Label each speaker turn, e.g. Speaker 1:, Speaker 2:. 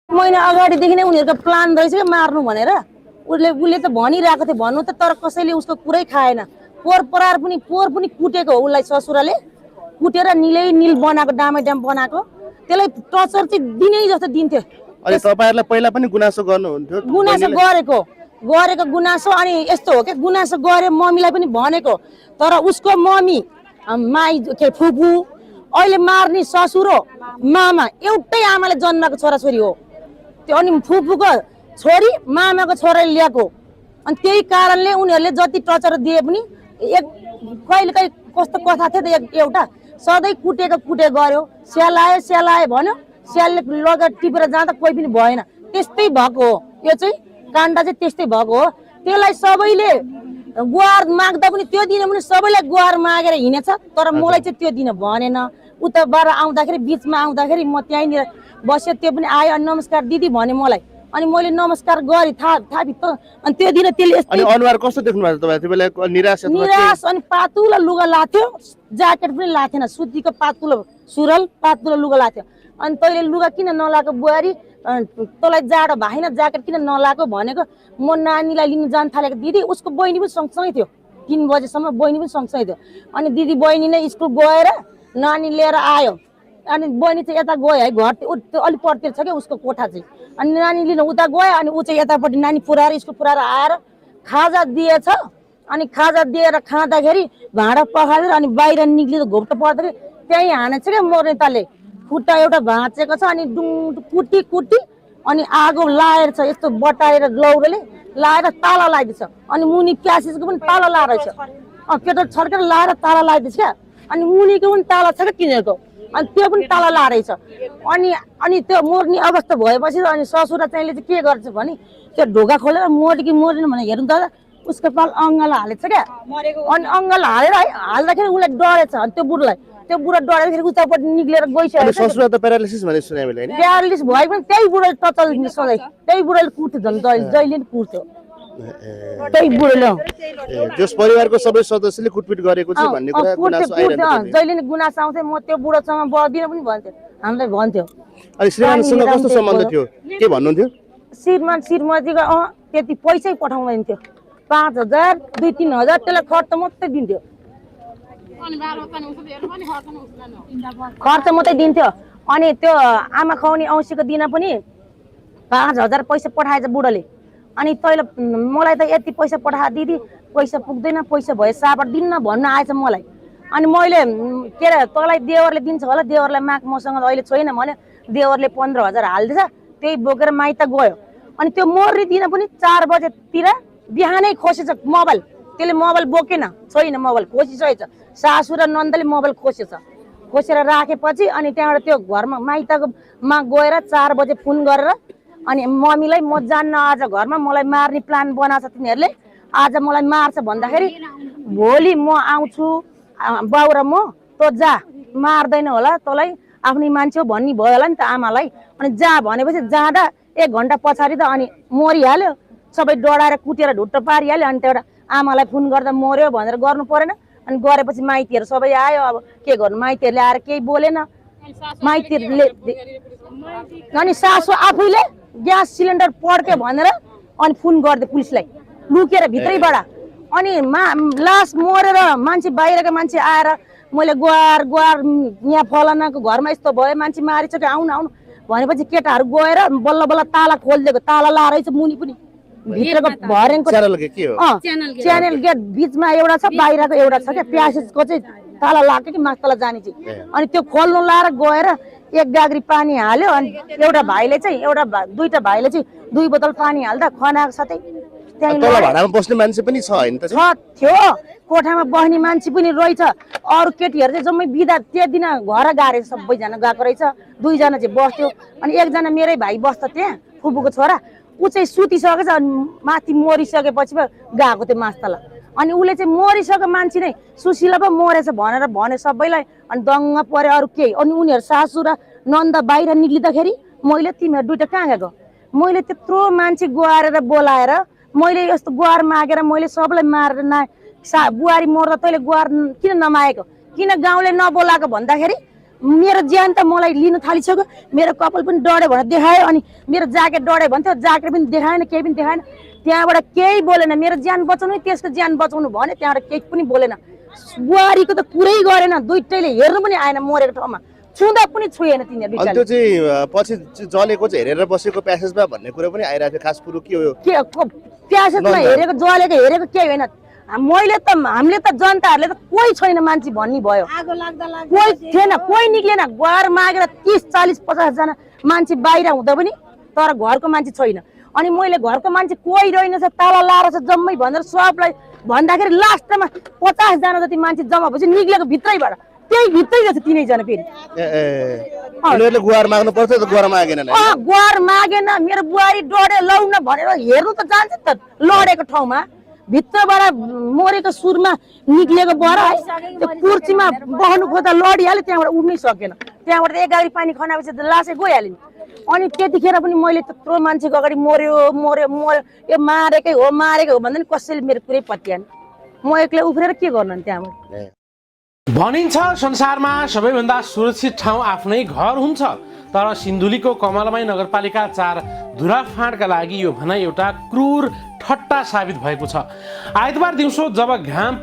Speaker 1: महिना अगाडिदेखि नै उनीहरूको प्लान रहेछ कि मार्नु भनेर उसले त भनिरहेको थियो भन्नु त, तर कसैले उसको कुरै खाएन। पोहोर पनि कुटेको हो उसलाई, ससुराले कुटेर निल बनाएको, डामै डाम बनाएको, त्यसलाई टर्चर चाहिँ दिनै जस्तो दिन्थ्यो।
Speaker 2: अनि तपाईहरुलाई पहिला पनि गुनासो गर्नुहुन्थ्यो?
Speaker 1: गुनासो गरेको गुनासो। अनि यस्तो हो कि गुनासो गरे, मम्मीलाई पनि भनेको, तर उसको मम्मी फुपू अहिले मार्ने ससुरो मामा एउटै आमाले जन्माएको छोराछोरी हो त्यो। अनि फुपूको छोरी मामाको छोराले ल्याएको। अनि त्यही कारणले उनीहरूले जति टर्चर दिए पनि कहिले कहिले कस्तो कथा थियो त, एउटा सधैँ कुटे गर्यो, स्यालायो भन्यो, स्यालले लगेर टिपेर जाँदा कोही पनि भएन। त्यस्तै भएको हो यो चाहिँ, काण्ड चाहिँ त्यस्तै भएको हो। त्यसलाई सबैले गुहार माग्दा पनि त्यो दिन पनि सबैलाई गुहार मागेर हिँडेछ, तर मलाई चाहिँ त्यो दिन भनेन। उताबाट आउँदाखेरि बिचमा आउँदाखेरि म त्यहीँनिर बस्यो, त्यो पनि आयो अनि नमस्कार दिदी भने मलाई, अनि मैले नमस्कार गरेँ थापी त। अनि त्यो दिन त्यसले
Speaker 2: अनि अनुहार कस्तो देख्नु भएको तपाईँ? त्यो बेला निराश
Speaker 1: अनि पातुलो लुगा लाथ्यो, ज्याकेट पनि लाथेन, सुतीको पातुलो लुगा लाथ्यो। अनि तैँले लुगा किन नलाएको बुहारी, तँलाई जाडो भएन, ज्याकेट किन नलाएको भनेको। म नानीलाई लिन जान थालेको, दिदी उसको बहिनी पनि सँगसँगै थियो, 3 बजेसम्म बहिनी पनि सँगसँगै थियो। अनि दिदी बहिनी नै स्कुल गएर नानी लिएर आयो। अनि बहिनी चाहिँ यता गयो है, घर त्यो अलिक परतिर छ क्या उसको कोठा चाहिँ। अनि नानी लिन उता गयो, अनि ऊ चाहिँ यतापट्टि नानी पुऱ्याएर स्कुल पुऱ्याएर आएर खाजा दिएछ। अनि खाजा दिएर खाँदाखेरि भाँडा पखालेर अनि बाहिर निक्लिँदा घोप्टो पर्दाखेरि त्यहीँ हानेछ क्या मोर्नेताले, खुट्टा एउटा भाँचेको छ। अनि कुटी अनि आगो लाएर छ, यस्तो बटाएर लौरोले लाएर ताला लगाइदिएछ। अनि मुनि क्यासिसको पनि ताला लाएर छ, केटो छर्केर लाएर ताला लगाइदिएछ क्या। अनि मुनिको पनि ताला छ क्या किनेको, अनि त्यो पनि ताला लाएर छ। अनि त्यो मोर्ने अवस्था भएपछि अनि ससुरा चाहिँले चाहिँ के गर्छ भने त्यो ढोका खोलेर मोर्ने कि मोर्ने भने हेर्नु त उसको पाल अङ्गाल हालेछ क्या। अनि अङ्गाल हालेर है हाल्दाखेरि उसलाई डरेछ। अनि त्यो बुढा डरेर उतापट्टि निक्लेर गइसक्यो।
Speaker 2: ससुरा त प्यारालिसिस भने सुने मैले हैन?
Speaker 1: प्यारालिसिस भए पनि त्यही बुढाले टचल दिने सधैँ, त्यही बुढाले कुट्थ्यो, झन् जहिले नि कुट्थ्यो त्यही बुढाले।
Speaker 2: जस परिवारको सबै सदस्यले कुटपिट गरेको छ भन्ने कुरा गुनासो आइरहेको छ।
Speaker 1: जहिले नि गुनासो आउँथ्यो, म त्यो बुढासँग बस्दिनँ पनि भन्थ्यो, हामीलाई भन्थ्यो।
Speaker 2: अनि श्रीमानसँग कस्तो सम्बन्ध थियो, के भन्नुहुन्थ्यो?
Speaker 1: श्रीमतीको त्यति पैसै पठाउँदैन थियो, 5,000 2-3,000 त्यसलाई खर्च मात्रै दिन्थ्यो, खर्च मात्रै दिन्थ्यो। अनि त्यो आमा खुवाउने औँसीको दिन पनि 5,000 पैसा पठाएछ बुढाले। अनि तैँले मलाई त यति पैसा पठा दिदी, पैसा पुग्दैन, पैसा भए साबर दिन्न भन्न आएछ मलाई। अनि मैले के अरे तँलाई देवरले दिन्छ होला, देवरलाई माग, मसँग अहिले छैन भने देवरले 15,000 हालिदिएछ, त्यही बोकेर माइत गयो। अनि त्यो मोर्ने दिन पनि 4 बजेतिर बिहानै खोसेछ मोबाइल, त्यसले मोबाइल बोकेन, छैन मोबाइल, खोसिसकेछ। सासु र नन्दले मोबाइल खोसेर राखेपछि अनि त्यहाँबाट त्यो घरमा माइतमा गएर 4 बजे फोन गरेर अनि मम्मीलाई म जान्न आज घरमा, मलाई मार्ने प्लान बनाएको छ तिनीहरूले, आज मलाई मार्छ भन्दाखेरि भोलि म आउँछु बाउ र म, तँ जा, मार्दैन होला तँलाई, आफ्नै मान्छे हो भन्ने भयो होला नि त आमालाई। अनि जा भनेपछि जाँदा 1 घन्टा पछाडि त अनि मरिहाल्यो, सबै डढाएर कुटेर ढुट्ट पारिहाल्यो। अनि त्यहाँबाट आमालाई फोन गर्दा मर्यो भनेर गर्नु परेन। अनि गरेपछि माइतीहरू सबै आयो, अब के गर्नु, माइतीहरूले आएर केही बोलेन, माइतीहरूले। अनि सासु आफैले ग्यास सिलिन्डर पड्क्यो भनेर अनि फोन गरिदियो पुलिसलाई, लुकेर भित्रैबाट। अनि लास मरेर मान्छे बाहिरको मान्छे आएर मैले गुहार यहाँ फलानाको घरमा यस्तो भयो, मान्छे मारिसक्यो, आउनु भनेपछि केटाहरू गएर बल्ल बल्ल ताला खोलिदिएको, ताला लाएर मुनि पनि भित्रको भरेको च्यानल गेट बिचमा एउटा छ, बाहिरको एउटा छ क्या, प्यासेजको चाहिँ ताला लाग्यो कि मास्तला जाने चाहिँ। अनि त्यो खोल्नु लाएर गएर 1 गाग्री पानी हाल्यो। अनि एउटा भाइले चाहिँ दुईटा भाइले चाहिँ 2 बोतल पानी हाल्दा खनाको साथै त्यहीँ
Speaker 2: भाडामा बस्ने मान्छे पनि छ हैन त?
Speaker 1: थियो, कोठामा बस्ने मान्छे पनि रहेछ। अरू केटीहरू चाहिँ जम्मै बिदा त्यो दिन घर गारे, सबैजना गएको रहेछ, 2 जना चाहिँ बस्थ्यो। अनि 1 जना मेरै भाइ बस्छ त्यहाँ, फुपूको छोरा, ऊ चाहिँ सुतिसकेछ। अनि माथि मरिसकेपछि गएको थियो मास्तला। अनि उसले चाहिँ मरिसक्यो मान्छे नै, सुशीला पो मरेछ भनेर भन्यो सबैलाई। अनि दङ्ग पऱ्यो अरू केही। अनि उनीहरू सासु र नन्द बाहिर निक्लिँदाखेरि मैले तिमीहरू 2टा कहाँ गएको, मैले त्यत्रो मान्छे गुहारेर बोलाएर मैले यस्तो गुहार मागेर मैले सबलाई मारेर बुहारी मर्दा तैँले गुहार किन नमागेको, किन गाउँले नबोलाएको भन्दाखेरि मेरो ज्यान त मलाई लिन थालिसक्यो मेरो कपाल पनि डढ्यो भनेर देखायो अनि मेरो ज्याकेट डढ्यो भन्थ्यो ज्याकेट पनि देखाएन केही पनि देखाएन त्यहाँबाट केही बोलेन मेरो ज्यान बचाउनु त्यसको ज्यान बचाउनु भने त्यहाँबाट केही पनि बोलेन बुहारीको त कुरै गरेन दुइटैले हेर्नु पनि आएन मरेको ठाउँमा छुँदा पनि छुएन तिनीहरू
Speaker 2: अनि त्यो चाहिँ पछि जलेको चाहिँ हेरेर बसेको प्यासेजमा भन्ने कुरा पनि आइरहेको थियो खास कुरो के हो
Speaker 1: के प्यासेजमा हेरेको जलेको हेरेको केही होइन हामीले त जनताहरूले त कोही छैन मान्छे भन्ने भयो कोही थिएन कोही निक्लेन घर मागेर 30-40-50 जना मान्छे बाहिर हुँदा पनि तर घरको मान्छे छैन अनि मैले घरको मान्छे कोही रहेनछ ताला लाएर छ जम्मै भनेर सबलाई भन्दाखेरि लास्टमा 50 जना जति मान्छे जम्मा भएपछि निक्लेको भित्रैबाट त्यही भित्रै रहेछ तिनैजना फेरि
Speaker 2: उनीहरूले गुहार माग्नु पर्थ्यो त गुहार मागेन
Speaker 1: गुहार मागेन मेरो बुहारी डढ्यो लौन भनेर हेर्नु त जान्छ त लडेको ठाउँमा भित्रबाट मरेको सुरमा निक्लेको बरा है त्यो कुर्चीमा बस्नु खोज्दा लडिहाल्यो त्यहाँबाट उड्नै सकेन त्यहाँबाट एक गाडी पानी खनापछि त लासै गइहाल्यो नि अनि त्यतिखेर पनि मैले त्यत्रो मान्छेको अगाडि मर्यो मर्यो मर्यो यो मारेकै हो भन्दा नि कसैले मेरो कुरै पत्याएन म एक्लै उफ्रेर के गर्नु नि त्यहाँबाट
Speaker 3: भनिन्छ संसारमा सबैभन्दा सुरक्षित ठाउँ आफ्नै घर हुन्छ तर सिन्धुलीको कमलमाई नगरपालिका 4 धुराफाँडका लागि यो भनाइ एउटा क्रूर ठट्टा साबित भएको छ। आइतबार दिउँसो जब घाम